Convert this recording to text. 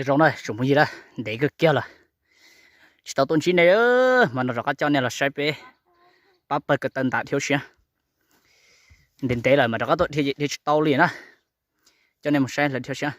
Zoo na tsoom phooj ywg, ntev kawg kiag lawm tsis tau tuaj ntsib nej, mas no rov qab coj nej los saib peb pab pawg ko taw ntam thiab siab. Ntev ntev lawm mas rov qab tuaj dhia tsis tau li na. Coj nej mus saib lawm thiab siab.